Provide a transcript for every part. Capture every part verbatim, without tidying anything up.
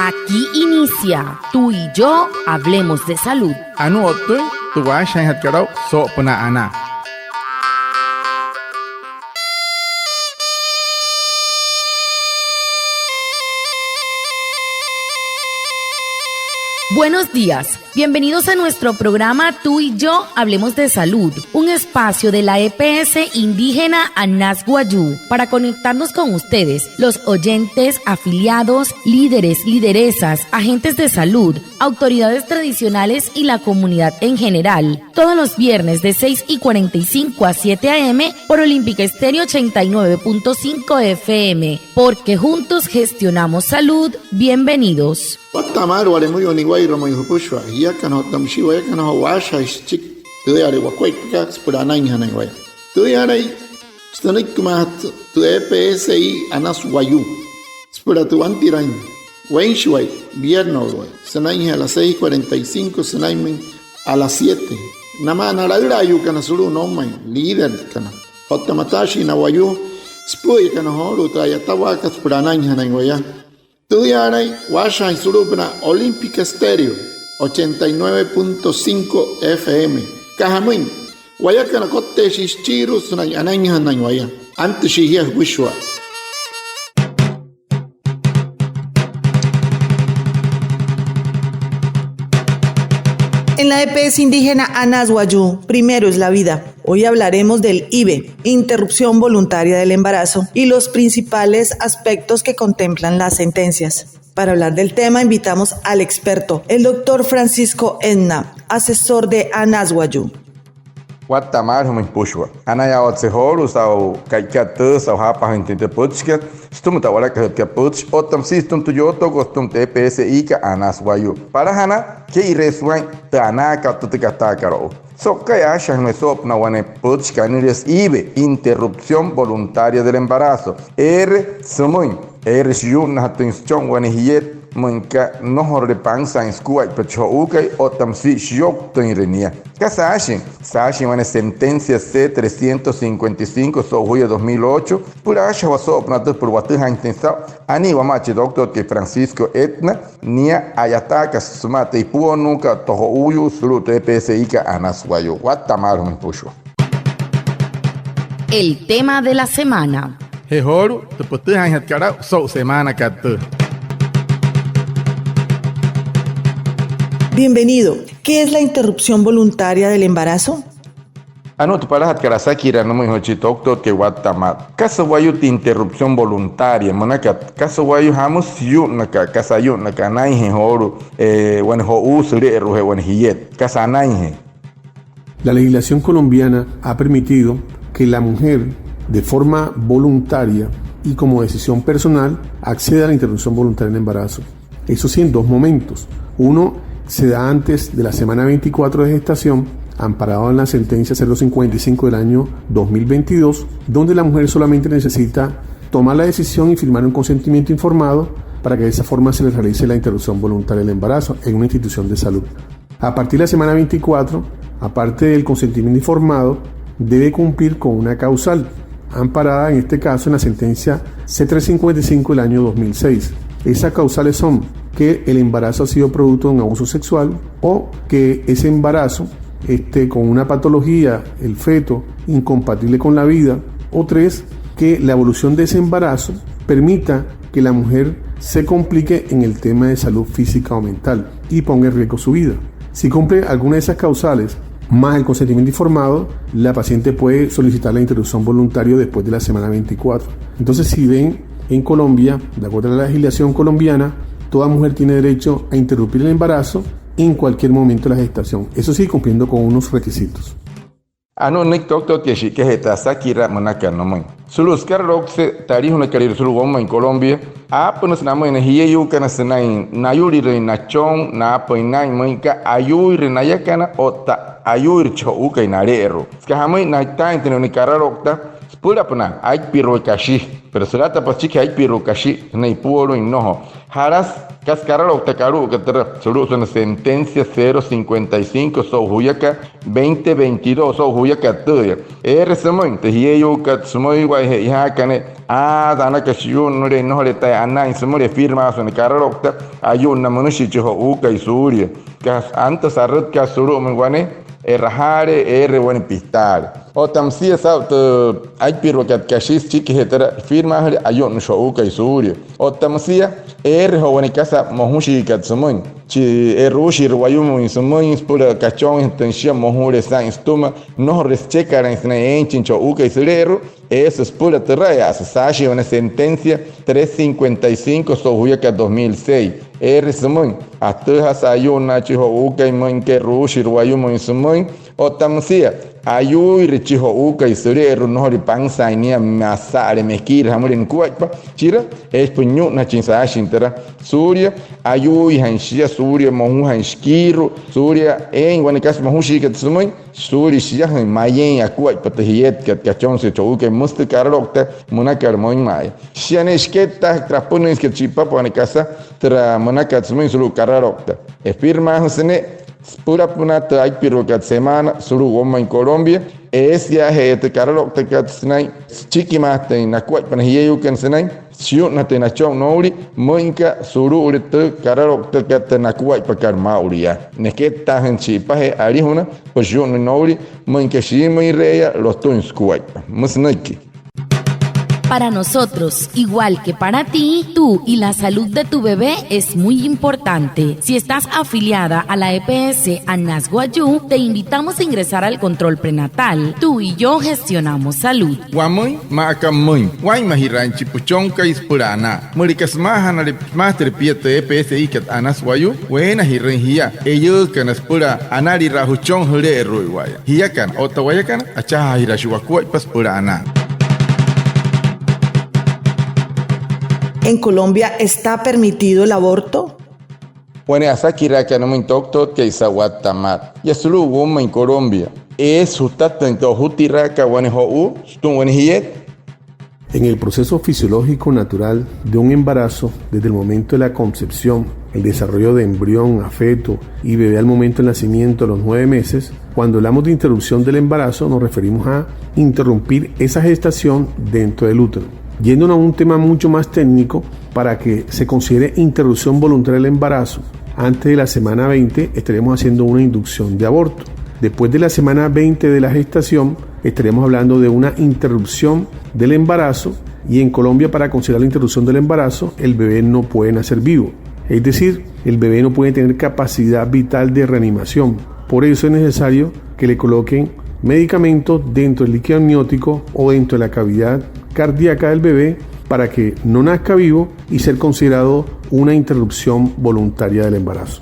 Aquí inicia Tú y yo hablemos de salud. Anuu o'ttüin tü waashajaainjatkat aa'u soo'opünaa anaa. Buenos días. Bienvenidos a nuestro programa Tú y yo hablemos de salud, un espacio de la E P S indígena Anas Wayuu para conectarnos con ustedes, los oyentes, afiliados, líderes, lideresas, agentes de salud, autoridades tradicionales y la comunidad en general. Todos los viernes de seis y cuarenta y cinco a siete a m por Olímpica Estéreo ochenta y nueve punto cinco F M, porque juntos gestionamos salud. Bienvenidos. Watta'a maalü wale müyuu niwa'irua mayuu jüpüshua jiakana otta müshii wayakana joo waashajaain süchiki tüüyale wakuaippakat süpüla anainjanain waya. Tüüyalai sünüikimaajatü tü E P S I Anas Wayuu süpüla tü wantiraain weinshiwai, viernes o'uwai, sünainjee a las seis cuarenta y cinco sünainmüin a las siete. Namaa na laülaayuukana sulu'u noumain, líderkana otta mataashii na wayuu süpü'üyakana joolu'u tü a'yatawaakat süpüla anainjanain waya. Tüüyaalain waashajaain sulu'upünaa Olímpica Estéreo ochenta y nueve punto cinco F M. Süka jamüin, wayakana kotteeshii süchiirua sünain anainjanain waya. Antüshii jia jüpüshua. En la E P S indígena Anas Wayuu, primero es la vida. Hoy hablaremos del IVE, interrupción voluntaria del embarazo, y los principales aspectos que contemplan las sentencias. Para hablar del tema, invitamos al experto, el doctor Francisco Etna, asesor de Anas Wayuu. Watta'a maalü jümüin jüpüshua. Anayaawatse joolu'u saa'u ka'ikat tüü saa'u jaapajüinjatüin tü pütchikat sütüma tü a'walakajütkat pütchi otta müsia sütüma tü yootookot sütüma tü E P S I kat Anas Wayuu. Palajana kee'ireesü waa'in tü anaakat tü tü kataakat o'u. So'uka'i aashajaain soo'opünaa wane pütchikat anüliasü IVE, interrupción voluntaria del embarazo. Eere sümüin, eere shiyu'nnajatüin süchon wane jiet müin aka nnojorule pansaain sukuaippa chi jo'uukai otta müsia shiyouktüinre nia. Kasa aashin, saashin wane sentencia C trescientos cincuenta y cinco so'u juya dos mil ocho süpüla aashajawaa soo'opünaa tü süpüla watüjaainjatüin saa'u. Anii wamaa chi doctorkai Francisco Etna nia a'yataakat sümaa tü ipuonnuukat otta jo'uuyuu sulu'u tü E P S I kat Anas Wayuu. Watta'a maalü jümüin jüpüshua. El tema de la semana. Je joolu'u tü pütüjaainjatkat aa'u so'u semaanakat tüü. Bienvenido. ¿Qué es la interrupción voluntaria del embarazo? Anuu tü palajatkat asakiraa nümüin joo chi doctorkai, watta'a maalü. ¿Kasa wayuu tü interrupción voluntaria münaka? ¿Kasa wayuu, jamüsü ayu'nnaka, kasa ayu'nnaka anainjee joolu'u, eh, wane jo'uu süle'eru'ujee wane jiet? ¿Kasa anainjee? La legislación colombiana ha permitido que la mujer, de forma voluntaria y como decisión personal, acceda a la interrupción voluntaria del embarazo. Eso sí, en dos momentos. Uno se da antes de la semana veinticuatro de gestación, amparado en la sentencia cero cincuenta y cinco del año dos mil veintidós, donde la mujer solamente necesita tomar la decisión y firmar un consentimiento informado para que de esa forma se le realice la interrupción voluntaria del embarazo en una institución de salud. A partir de la semana veinticuatro, aparte del consentimiento informado, debe cumplir con una causal, amparada en este caso en la sentencia C trescientos cincuenta y cinco del año dos mil seis. Esas causales son que el embarazo ha sido producto de un abuso sexual o que ese embarazo esté con una patología, el feto, incompatible con la vida, o tres, que la evolución de ese embarazo permita que la mujer se complique en el tema de salud física o mental y ponga en riesgo su vida. Si cumple alguna de esas causales, más el consentimiento informado, la paciente puede solicitar la interrupción voluntaria después de la semana veinticuatro. Entonces, si ven, en Colombia, de acuerdo a la legislación colombiana, toda mujer tiene derecho a interrumpir el embarazo en cualquier momento de la gestación. Eso sí, cumpliendo con unos requisitos. Anuu nünüiki toktotkai shi'ikajee tü asakiraa münaka nümüin. Sulu'u sükaraloukse tü alijunakalüirua sulu'u woumain Colombia, aapünüsü namüin na jieyuukana sünain nayulirüin nachon, naapüin naa'in müin aka ayuuire nayakana otta ayuuire chi jo'uukai nale'eru'u. Süka jamüin, na'itaainjatüin wane karaloukta Süpülapünaa aipirua kashi, pero sülatapa süchikijee aipirua kashi sünain ipuoluin, nnojo. Jalasü kasa karaloukta alu'ukat türa sulu'u sünain sentencia cero cincuenta y cinco so'u juyakat veinte veintidós so'u juyakat tüü. Eere sümüin tü jieyuukat sümüiwa, je e'ijaaka ne'e, aa, anakashi ayu'nnüle, nnojole taya anain sümüle, firmaasü wane karaloukta ayu'nna münüshii chi jo'uukai suulia. Aka antasü arütkaasü sulu'umüin wane e'rajaale eere wane pitaale. Otta müsia saa'u tü aipiruakat kashi süchikijee türa, firmaajüle ayu'nnüshi jo'uukai suulia. Otta müsia eere joo wane kasa mojushiikat sümüin, chi e'ruushiirü wayumüin sümüin süpüla kachonjatüin shia mojule saa'in sütüma, nnojorule süchekalain sünain eeinjachin chi jo'uukai süle'eru'u. Eesü süpüla türa, eesü saashin wane sentencia tres cincuenta y cinco so'u juyakat dos mil seis. Eere sümüin, atüjasü ayu'nnaa chi jo'uukai müin aka e'ruushiirü wayumüin sümüin. Otta müsia ayuuire chi jo'uukai süle'eru'u, nnojole pansaain nia masa'ale mekiire jamüle nukuaippa, chira, eeshi pü'ünyu'nnajachin saashin türa. Suulia ayuuijain shia, suulia mojujain shikiiru'u, suulia eein wane kasa mojushiikat sümüin, suulia shiajüin mayeein akuaippa tü jietkat kachonsü chi jo'uukai, müsü tü karaloukta münakat müinma'a. Shia ne'e shikettaajaka tü apünüinsükat shi'ipapa wane kasa türa münakat sümüin sulu'u karaloukta. Efirmaajüsü ne'e süpülapünaa tü aipiruakat semana sulu'u woumain Colombia. Eesiaje'eya tü karalouktakat sünain süchikimaajatüin nakuaippa na jieyuukana sünain shiyu'nnajatüin nachon nouli, müin aka sulu'ule tü karalouktakat tü nakuaippakat maa'ulu yaa. Nekettaajüin shi'ipajee alijuna, püshi shiyu'nnüin nouli, müin aka shiimüinre'eya lotüin sukuaippa. Müsü nünüiki. Para nosotros, igual que para ti, tú y la salud de tu bebé es muy importante. Si estás afiliada a la E P S Anas Wayuu, te invitamos a ingresar al control prenatal. Tú y yo gestionamos salud. Wamüin maa aka pümüin, waa'inmajiraain chi püchonkai süpüla anaa. Müleka sümaajanale, sümaajatüle pia tü E P S ikat Anas Wayuu, weenajirüin jia eiyuukana süpüla analiraa jüchon jüle'eru'uiwa'aya. Jiakana otta wayakana, achajaajiraashii wakuaippa süpüla anaa. ¿En Colombia está permitido el aborto? Wane asakiraakat nümüin toktotkai saa'u watta maalü. Yaa sulu'u woumain Colombia, ¿eesü jutatüin tü ojutiraakat wane jo'uu sütüma wane jiet? En el proceso fisiológico natural de un embarazo, desde el momento de la concepción, el desarrollo de embrión a feto y bebé al momento del nacimiento a los nueve meses, cuando hablamos de interrupción del embarazo, nos referimos a interrumpir esa gestación dentro del útero. Yéndonos a un tema mucho más técnico, para que se considere interrupción voluntaria del embarazo, antes de la semana veinte estaríamos haciendo una inducción de aborto. Después de la semana veinte de la gestación, estaríamos hablando de una interrupción del embarazo, y en Colombia, para considerar la interrupción del embarazo, el bebé no puede nacer vivo. Es decir, el bebé no puede tener capacidad vital de reanimación. Por eso es necesario que le coloquen medicamento dentro del líquido amniótico o dentro de la cavidad cardíaca del bebé para que no nazca vivo y ser considerado una interrupción voluntaria del embarazo.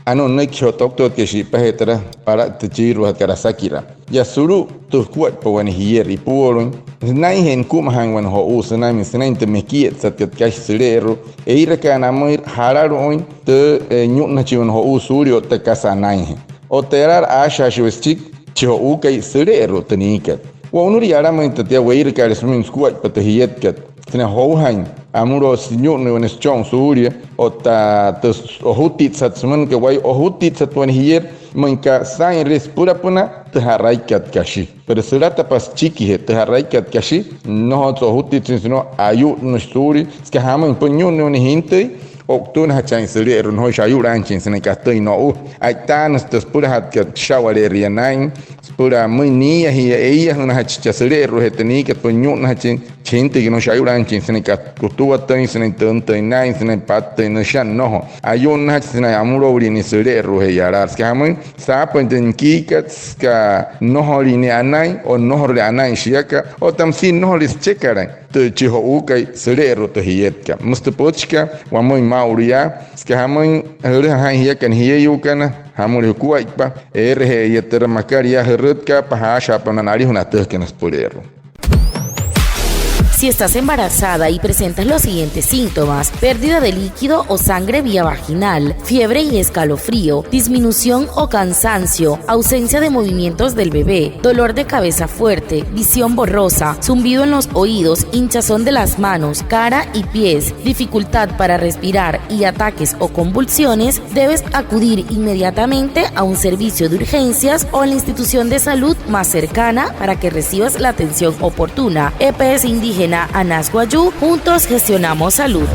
Anuu nünüiki joo toktotkai shi'ipajee türa pala tü chiiruajatkat asakiraa. Yaa sulu'u tü jukuaippa wane jierü ipuoluin, sünainjee nukumajaain wane jo'uu sünainmüin, sünain tü mekietsatkat kashi süle'eru'u, eirakaa namüin jalalu'uin tü, e, ñu'nnajachin wane jo'uu suulia otta kasa anainjee. Otta yalaala aashajaashii waya süchiki chi jo'uukai süle'eru'u tü niikat. Wo'unüle yalamüin tü tia weiraka'ale sümüin sukuaippa tü jietkat sünain joujain amülousü süñu'nnüin wane sücho'un suulia otta tü ojutitsat sümüin aka wayuu ojutitsat wane jierü, müin aka saa'inrüle süpülapünaa tü ja'raikat kashi. Pero sülatapa süchikijee tü ja'raikat kashi, nnojotsü ojutitsüin, sino ayu'nnüshi suulia. Süka jamüin, pü'ünyu'nnüin wane jintüi, o'utünajachain süle'eru'u, nnojoishi ayu'laainjachin sünain katüin no'u. A'itaanüsü tü süpülajatkat sha'wale'eria naa'in süpüla müin niiyajiya eiyajünajachi chaa süle'eru'ujee tü niikat, pü'ünyu'nnajachin chi jintüikat, nnojoishi ayu'laainjachin sünain kat-, kutuwatüin, sünain tüntüin naa'in, sünain pattüin nüsha, nnojo. Ayu'nnajachin sünain amülouliin nia süle'eru'ujee yalaala. Süka jamüin, saapüin tü nikiikat süka nnojolüin nia anain o nnojorule anain shiaka, otta müsia nnojolüin süchekalain tü chi jo'uukai süle'eru'u tü jietkat. Müsü tü pütchikat wamüin maa'ulu yaa, süka jamüin, jülüja jaa'in jiakana jieyuukana, jamüle jukuaippa, eereje'eya türa makat yaa jürütkaapa, jaashajaapa na alijuna atüjakana süpüleerua. Si estás embarazada y presentas los siguientes síntomas: pérdida de líquido o sangre vía vaginal, fiebre y escalofrío, disminución o cansancio, ausencia de movimientos del bebé, dolor de cabeza fuerte, visión borrosa, zumbido en los oídos, hinchazón de las manos, cara y pies, dificultad para respirar y ataques o convulsiones, debes acudir inmediatamente a un servicio de urgencias o a la institución de salud más cercana para que recibas la atención oportuna. E P S Indígena Anas Wayuu, juntos gestionamos salud.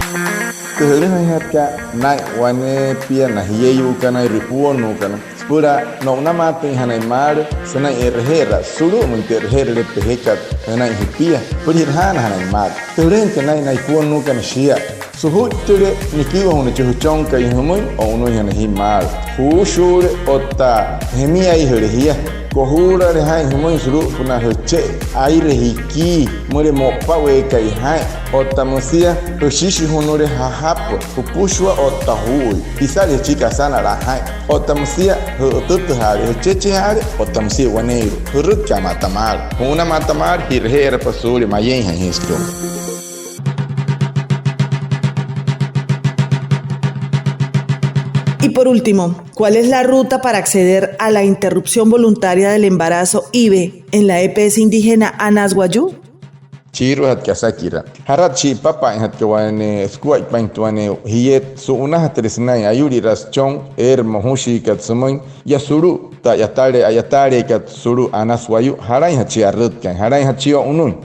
Tü jülüjüinjatkat naa'in wane pia na jieyuukana, eere puwonnuukana, süpüla no'unamaatüinjanain maalü sünain e'reje'eraa sulu'umüin tü e'reje'erüle pejekat sünain jipia, süpüla ji'rajaanajanain maalü. Tü jülüjüinjatkat naa'in na ipuwonnuukana, shia sujuittüle niküjünüin chi jüchonkai jümüin o'unüinjana jia maalü. Juushuule otta jemiaijüle jia. Kojuulale jaa'in jümüin sulu'upünaa jüche'e, aire jikii, müleka mo'upaweekai jaa'in. Otta müsia jüshishijunule jajapü, jüpüshua otta juu'ui. Isa'ale jüchiki asanalaa jaa'in. Otta müsia jü'ütütüjaale, jüchechejaale, otta müsia waneeirua. Jürütkaa ma'ata maalü. Ju'una ma'ata maalü, ji'raje'erapa suulia mayeinjain jia sütüma. Y por último, ¿cuál es la ruta para acceder a la interrupción voluntaria del embarazo, I V E, en la E P S Indígena Anas Wayuu? Chiiruajatkat asakiraa. Jarat shi'ipapaainjatka wane sukuaippain tü wane jiet su'unajatüle sünain ayu'liraa süchon eere mojushiikat sümüin, yaa sulu'u tü a'yataalee, a'yataaleekat sulu'u Anas Wayuu, jalainjatü shia arütkaain, jalainjatü shia o'unüin.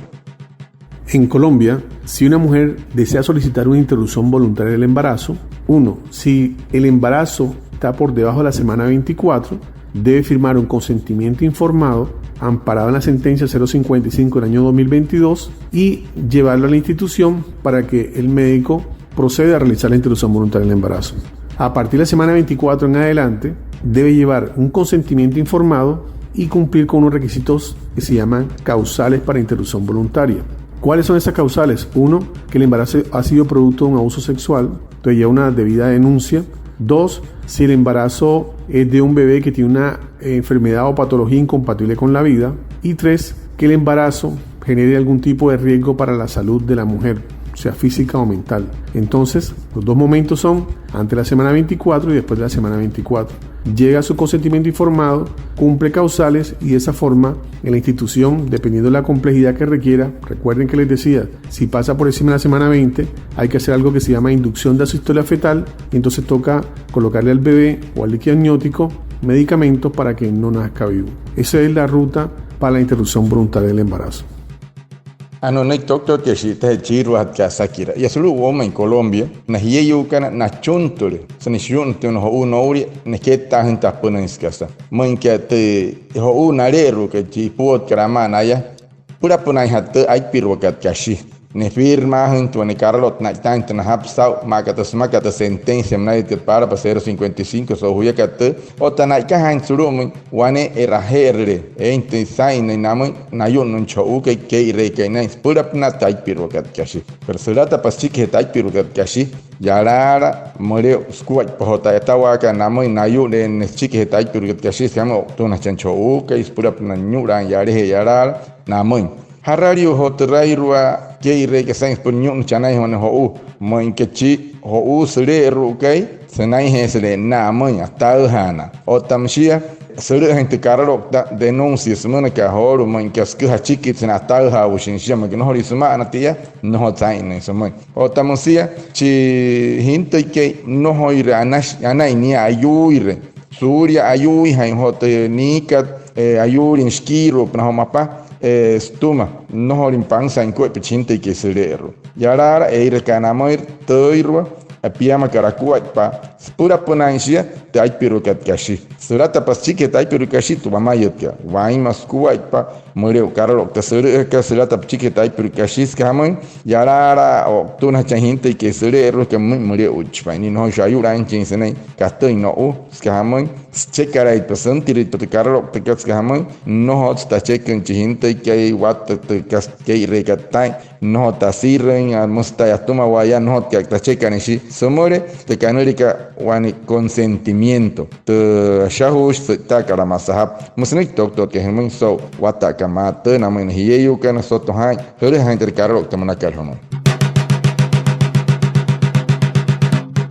En Colombia, si una mujer desea solicitar una interrupción voluntaria del embarazo, uno, si el embarazo está por debajo de la semana veinticuatro, debe firmar un consentimiento informado amparado en la sentencia cero cincuenta y cinco del año dos mil veintidós y llevarlo a la institución para que el médico proceda a realizar la interrupción voluntaria del embarazo. A partir de la semana veinticuatro en adelante, debe llevar un consentimiento informado y cumplir con unos requisitos que se llaman causales para interrupción voluntaria. ¿Cuáles son esas causales? Uno, que el embarazo ha sido producto de un abuso sexual, entonces ya una debida denuncia. Dos, si el embarazo es de un bebé que tiene una enfermedad o patología incompatible con la vida. Y tres, que el embarazo genere algún tipo de riesgo para la salud de la mujer, sea física o mental. Entonces, los dos momentos son antes de la semana veinticuatro y después de la semana veinticuatro. Llega su consentimiento informado, cumple causales y de esa forma en la institución, dependiendo de la complejidad que requiera, recuerden que les decía, si pasa por encima de la semana veinte, hay que hacer algo que se llama inducción de asistolia fetal y entonces toca colocarle al bebé o al líquido amniótico medicamentos para que no nazca vivo. Esa es la ruta para la interrupción voluntaria del embarazo. Anuu nünüiki toktootkai shi'itaje chiiruajatkat asakiraa. Yaa sulu'u woumain Colombia, na jieyuukana nachuntüle sünain shiyu'nnüjatüin wane jo'uu noulia nekettaajüin tü apünüin süka asa. Müin aka tü jo'uu nale'eru'ukai chi ipuwotkat amaa naya, süpülapünainjatü tü aippiruakat kashi. Nefirmaajüin tü wane karaloukta na'itaain tü najapü saa'u maa aka tü sümakat tü sentencia münaitkat paala cero cincuenta y cinco so'u juyakat tüü, otta na'ikajaain sulu'umüin wane e'raje'erüle eein tü saa'in namüin nayu'nnüin chi jo'uukai kee'ireekai naa'in süpülapünaa tü aippiruakat kashi. Pero sülatapa süchikijee tü aippiruakat kashi, yalaala müle'u sukuaippa joo tü a'yatawaakat namüin nayu'leenne süchikijee tü aippiruakat kashi süka jamüin o'utünajachin chi jo'uukai, süpülapünaa niyu'laain yalajee yalaala namüin. Jaraliu joo türairua kee'ireekat saa'in süpüla niyu'nnüin chi anainjee wane jo'uu, müin aka chi jo'uu süle'eru'ukai sünainjeesüle'e nnaa amüin, ataüjaanaa. Otta müshia sülü'üjain tü karaloukta denuncia sümünaka joolu'u, müin aka süküja achikit sünain ataüjaawüshin shia, müin aka nnojolüin süma'ana tia, nnojotsü aa'innüin sümüin. Otta müsia chi jintüikai, nnojoire anashi anain nia ayuuire. Suulia ayuuijain joo tü niikat, e, ayuulin shikiiru'upünaa joo mapa, e, sütüma. Nnojolüin pansaain nukuaippa chi jintüikai süle'eru'u. Yalaala ee'iraka namüin tüüirua, e, piamakat akuaippa süpülapünaain shia tü aippiruakat kashi. Sülatapa süchikijee tü aippiruakat kashi, tü wamayütkat, wainma sukuaippa müle'u karaloukta sülü'üjakat, sülatapa süchikijee tü aippiruakat kashi süka jamüin yalaala o'utünajachin jintüikai süle'eru'ukat müin müle'uichipain nia, nnojoishi ayu'laainjachin sünain katüin no'u süka jamüin süchekalaitpa, süntirüitpa tü karalouktakat süka jamüin nnojotsü tacheküin chi jintüikai, watta tü kasa kee'ireekat taa'in, nnojotsü tasirüin, a, müsü taya atümawaa yaa, nnojotsü ka'i tachekanain shia. Sümüle tü kanüliakat wane consentimiento, tü Shajuushi sü'itaakalü maa sajapü. Müsü nünüiki toktotkai jümüin so'u watta'akat maa tüü namüin na jieyuukana. Soto jaa'in, jülüjaa jaa'in tü karaloukta münakat jümüin.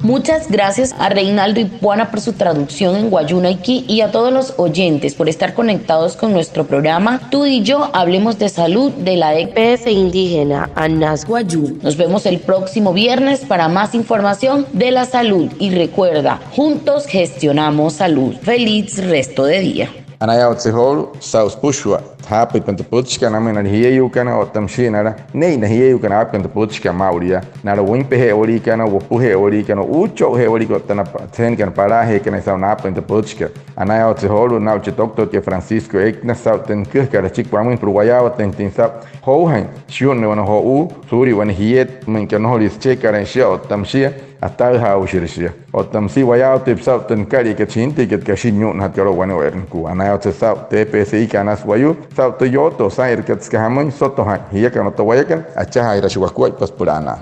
Muchas gracias a Reinaldo Ipuana por su traducción en wayuunaiki y a todos los oyentes por estar conectados con nuestro programa Tú y yo hablemos de salud de la E P S indígena Anas Wayuu. Nos vemos el próximo viernes para más información de la salud. Y recuerda, juntos gestionamos salud. Feliz resto de día. Anayaawatsü joolu'u saa'u süpüshua jaapüitpain tü pütchikat namüin na jieyuukana otta müshia nala ne'e na jieyuukana aapüitpain tü pütchikat maa'ulu yaa. Nala wüinpeje'ewaliikana, wopüje'ewaliikana, uucho'uje'ewaliikana otta na pa-, süjenikana palaajeekana saa'u naapüin tü pütchikat. Anayaawatsü joolu'u naa'u chi toktotkai Francisco Egna saa'u tü nüküjakat achiki wamüin süpüla wayaawatüinjatüin saa'u joujain shiu'nnüle wane jo'uu suulia wane jiet müinka nnojolüin süchekalain shia otta müshia ataajaaushire shia. Otta müsia wayaawatüitpa saa'u tü nükaliakat chi jintüikat kashi niu'nnajatkat alu'u wane'ewai nukua. Anayaawatsü saa'u tü E P S I-ka Anas Wayuu saa'u tü yootoo saa'inrakat süka jamüin, soto jaa'in, jiakana otta wayakana achajaajiraashii wakuaippa süpüla anaa.